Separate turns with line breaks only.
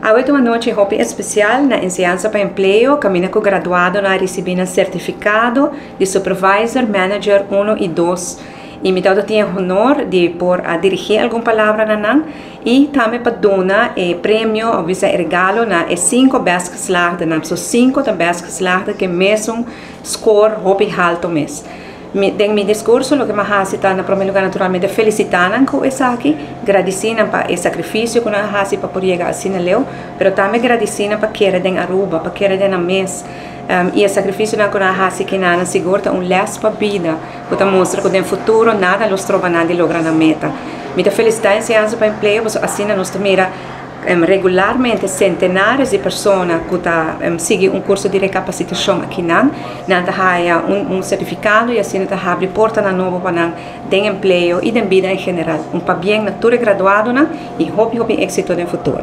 Awe ta un anochi hopi especial na Enseñansa pa Empleo, caminda cu graduadonan a ricibi nan certificado di Supervisor, Manager uno y dos. Y mi tawata tin e honor di por a dirigi algun palabra na nan y tambe pa duna e premio of bisa e regalo na e cinco best geslaagdenan. So cinco ta best geslaagde cu e mesun score hopi halto mes. Mi, den mi discurso loke mi a haci ta na prome lugar naturalmente felicita nan cu esaki, gradici nan pa e sacrificio cu nan a haci pa por yega asina leu, pero tambe gradici nan pa kere den Aruba, pa kere den nan mes. Y e sacrificionan cu nan a haci kinan sigur ta un les pa bida cu ta mustra cu den futuro nada lo stroba nan di logra nan meta. Mi ta felicita Enseñansa pa Empleo pasobra asina nos ta mira Regularmente centenares di persona cu ta sigui un curso di recapacitacion akinan, nan ta haya un certificado y asina ta habri portanan nobo pa nan den empleo y den bida en general. Un pabien na tur e graduadonan y hopi hopi exito den futuro.